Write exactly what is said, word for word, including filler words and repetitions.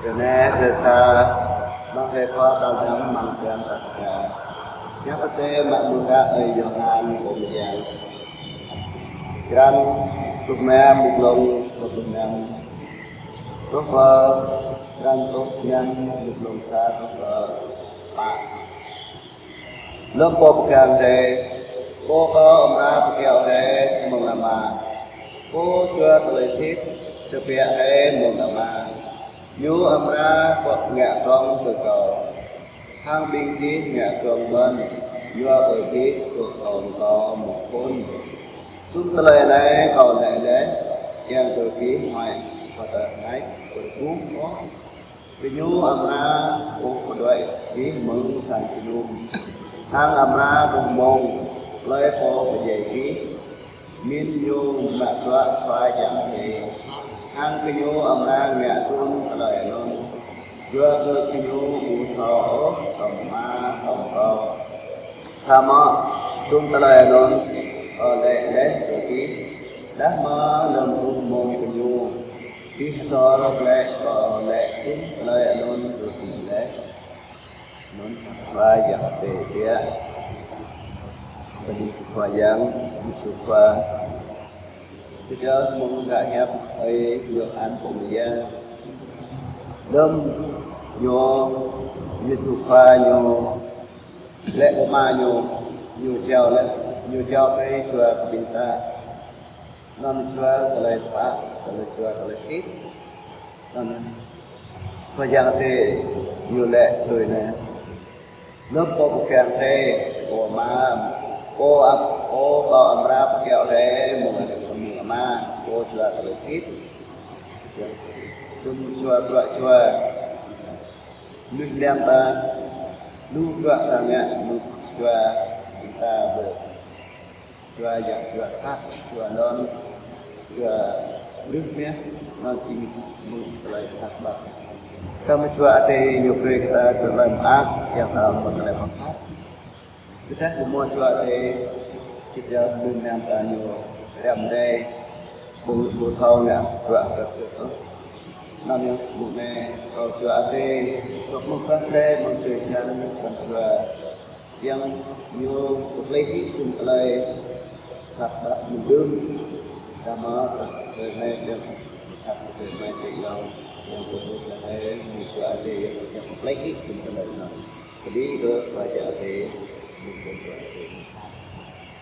Rơnê rơsa, mă rơkâo tal năm mơ̆ng blan tal sa. Hiăp Adai mă mơ̆ng ơi Yôhan pô mơyang. Črăn pluh năm, mơ̆ng glông pluh năm. Truh pơ črăn pluh năm, mơ̆ng glông sa truh pơ pă. Lơ̆m Pô Pơgang Adai, Pô kâo amra pơkiaŏ rai mơ̆ng Ama, Pô jua tơlơi sĭt tơbiă rai mơ̆ng Ama, Ñu amra pơngă prŏng kơ kâo. Hăng ƀing gih ngă prŏng mơ̆n, yua kơ gih tŭ kâo pơkŏn. Dum tơlơi anai kâo laĭ laih, kiăng kơ gih huăi pơtơhneč pơrơbuh ôh. Gơñu amra ƀuh pơđuaĭ gih mơ̆ng sang jơnum, hăng amra rơmông hlơi pô pơdjai gih, mĭn ñu mă bruă Khua Yang Adai. Hăng gơñu amra ngă dum tơlơi anŭn, yua kơ gơñu ƀu thâo ôh tơm Ama tơm kâo. Samơ̆ dum tơlơi anŭn kâo laĭ laih kơ gih, dah mơ̆ lơ̆m rơmông gơñu, gih hơdơr glaĭ kâo laĭ dum tơlơi anŭn kơ gih laih. Anŭn Khua Yang Adai biă. Bơni Khua Yang Yêsu Khua. Tơdah mơ̆ng gah hiăp ơi Yôhan pô mơyang. Lơ̆m ñu, Yêsu Khua ñu laĭ pơma ñu, ñu jao laih, ñu jao kơ jua kơ ƀing ta. Anŭn jua tơlơi pă, tơlơi jua tơlơi sĭt. Anŭn Khua Yang Adai ñu laĭ tui anai: Lơ̆m Pô Pơgang Adai, Pô Ama, Pô ăp, Pô kâo amra pơkiaŏ rai mơ̆ng Ama, Pô jua tơlơi sĭt. Dum jua bruă jua. Mơnuih mơnam ta, lu bruă ta ngă, lu jua ta ƀu jua, jua sat, jua lŏn, jua rơ̆k mơ̆n, anŭn jing mơ̆ng tơlơi sat ƀă. Samơ̆ jua Adai ñu brơi kơ ta tơlơi mơak, yang ta mơ̆ng tơlơi pơkăt. Tơdah ƀu hmâo jua Adai, čih jao mơnuih mơnam ta ñu răm rai, ƀu, ƀu thâo ngă bruă kơ Ih ôh. Anŭn yơh mơ̆ng anai, kâo jua Adai, kâo mơ̆ng pơkăt rai mơ̆ng tơlơi jăn, kâo jua Yang ñu pơplih hĭ dum tơlơi sat ƀă mơ̆ng dum. Samơ̆ tơlơi anai dum sat tơlơi anai tơlơi yang pơpŭ tơlơi anai, ñu jua Adai yang pơplih hĭ dum tơlơi anŭn. Bơni kơ Khua Yang Adai, bơni kơ Khua Yang Adai.